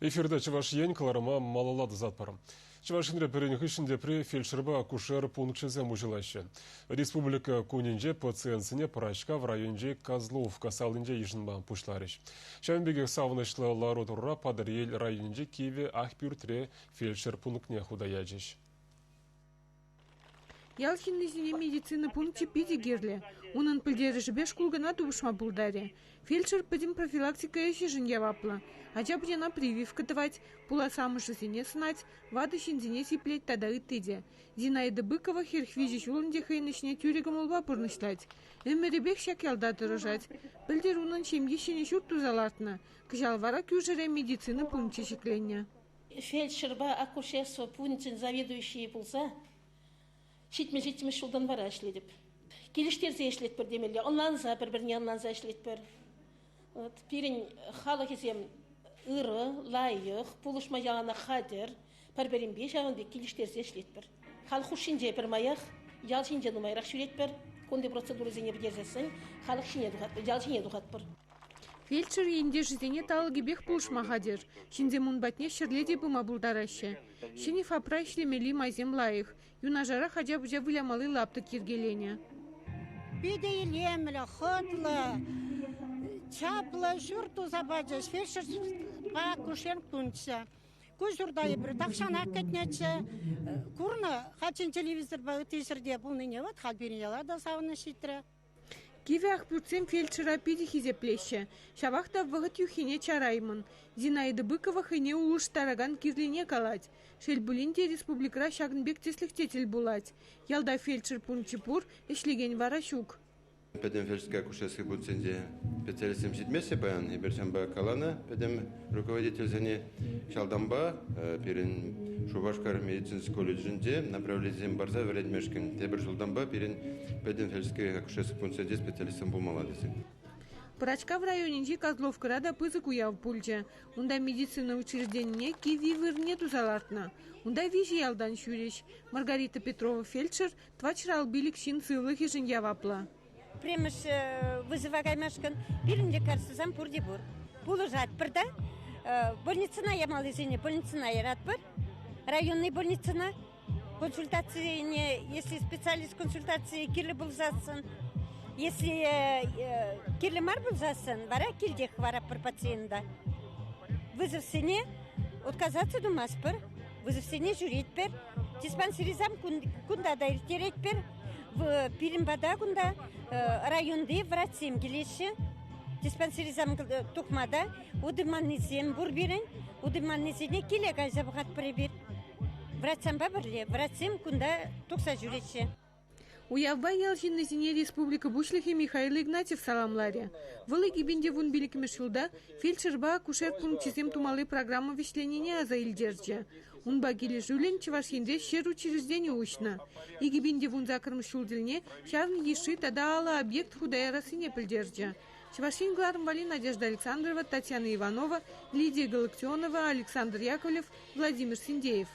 Эфирта Чӑваш Ен кӑларӑма малалла тӑсатпӑр. Чӑваш Енре пӗрин хыҫҫӑн тепри фельдшерпа акушер пункчӗсем уҫӑлаҫҫӗ. Республика кунӗнче пациентсене Пӑрачкав районӗнчи Козловка салинче йышӑнма пуҫларӗҫ. Ҫавӑн пекех савӑнӑҫлӑ лару-тӑрура Патӑрьел районӗнчи Кивӗ Ахпӳртре фельдшер пунктне хута ячӗҫ. Ял ҫыннисене медицина пункчӗ питӗ кирлӗ. Унӑн пӗлтерӗшӗпе шкул кӑна тупӑшма пултарӗ. Фельдшер пӗтӗм профилактика ӗҫӗшӗн яваплӑ. Ача-пӑчана прививка тӑвать, пулас амӑшӗсене сӑнать, ватӑ ҫынсене сиплет тата ытти те. Зинаида Быкова 43 ҫул ӗнтӗ хӑйӗн ӗҫне тӳрӗ кӑмӑлпа пурнӑҫлать. Ӗмӗрӗпех ҫак ялта тӑрӑшать. Пӗлтӗр унӑн ҫемйи ҫӗнӗ ҫурт туса лартнӑ. Кӑҫал вара кӳршӗре медицина пункчӗ ҫӗкленнӗ. Фельдшерпа акушерство пункчӗн заведующийӗ пулса 77-мӗш ҫултан вара ӗҫлетӗп. Килӗштерсе ӗҫлетпӗр темелле, ӑнланса, пӗр-пӗрне ӑнланса ӗҫлетпӗр. Вот пирӗн халӑхӗсем ырӑ, лайӑх, пулӑшма яланах хатӗр, пӗр-пӗринпе ҫавӑн пек килӗштерсе ӗҫлетпӗр. Халӑх хушшинче пӗрмаях ял ҫинче нумайрах ҫӳретпӗр. Кунти процедурӑсене пӗтерсессӗн халӑх ҫине тухатпӑр, ял ҫине тухатпӑр. Фельдшер ентешӗсене талӑкӗпех пулӑшма хатӗр. Ҫынсем ун патне ҫӗрле те пыма пултараҫҫӗ. Ҫӗнӗ ФАПра ӗҫлемелли майсем лайӑх. Юнашарах ача-пӑча вылямалли лаптӑк йӗркеленӗ. Питӗ илемлӗ, хӑтлӑ, чаплӑ ҫурт туса пачӗҫ. Фельдшерпа акушер пункчӗ. Ку ҫурта эпир тахҫанах кӗтнӗччӗ. Курнӑ, хальччен телевизорпа ытти ҫӗрте пулнине вот халь пирӗн яла та савӑнӑҫ ҫитрӗ. Кивӗ Ахпӳртсем фельдшера питӗ хисеплеҫҫӗ. Ҫавах та вӑхӑт юххине чараймӑн. Зинаида Быкова хӑйне улӑштаракан кирлине калать. Шел пулин те, республикӑра ҫакӑн пек тӗслӗх те тӗл пулать. Ялта фельдшер пункчӗ пур, ӗҫлекен вара ҫук. Пӗтӗм фельдшерская акушерский пунктсенче специалистсем ҫитмеҫҫӗ паян. Эпир ҫавӑнпа каланӑ пӗтӗм руководительсене ҫалтанпа пирӗн Шупашкар медицинский колледжӗнче направленисем парса вӗрентмешкӗн тепӗр ҫултанпа пирӗн пӗтӗм фельдшерский акушерский пунктсенче специалистсем пулмалла тесе. Пӑрачкав районӗнчи Козловкӑра та пысӑк уяв пулчӗ. Унта медицина учрежденине кивви вырӑнне туса лартнӑ. Унта виҫӗ ялтан ҫӳрӗҫ. Маргарита Петрова фельдшер 455 ҫын сывлӑхӗшӗн яваплӑ. Пӗрремӗш вызова каймашкӑн пирӗн лекарствӑсем пурте пур. Пулӑшатпӑр та. Больницӑна ямаллисене больницӑна яратпӑр. Районный больницӑна консультацине, если специалист консультацийӗ кирлӗ пулсассӑн, если кирлӗ мар пулсассӑн, вара килтех хӑваратпӑр пациента. Вызовсене отказаться тумастпӑр. Вызовсене ҫӳретпӗр. Диспансеризам кунта та ирттеретпӗр. Пирӗн пата кунта районти врачсем килеҫҫӗ. Диспансеризам тухма та утӑманнисем пур пирӗн. Утӑманнисене киле кайса пӑхатпӑр эпир. Врачсемпе пӗрле. Врачсем кунта тухса ҫӳреҫҫӗ. Уявпа ял ҫыннисене республика Пуҫлӑхӗ Михаил Игнатьев саламларӗ. Вӑл 2015-мӗш ҫулта фельдшерпа акушер пункчӗсем тумалли программа вӗҫленине аса илтерчӗ. Унпа килӗшӳллӗн Чӑваш Енре ҫӗр учреждени уҫнӑ. 2018-мӗш ҫул тӗлне ҫавӑн йышши тата 50 объект хута ярассине пӗлтерчӗ. Чӑваш Ен кӑларӑм валли Надежда Александрова, Татьяна Иванова, Лидия Галактионова, Александр Яковлев, Владимир Синдеев.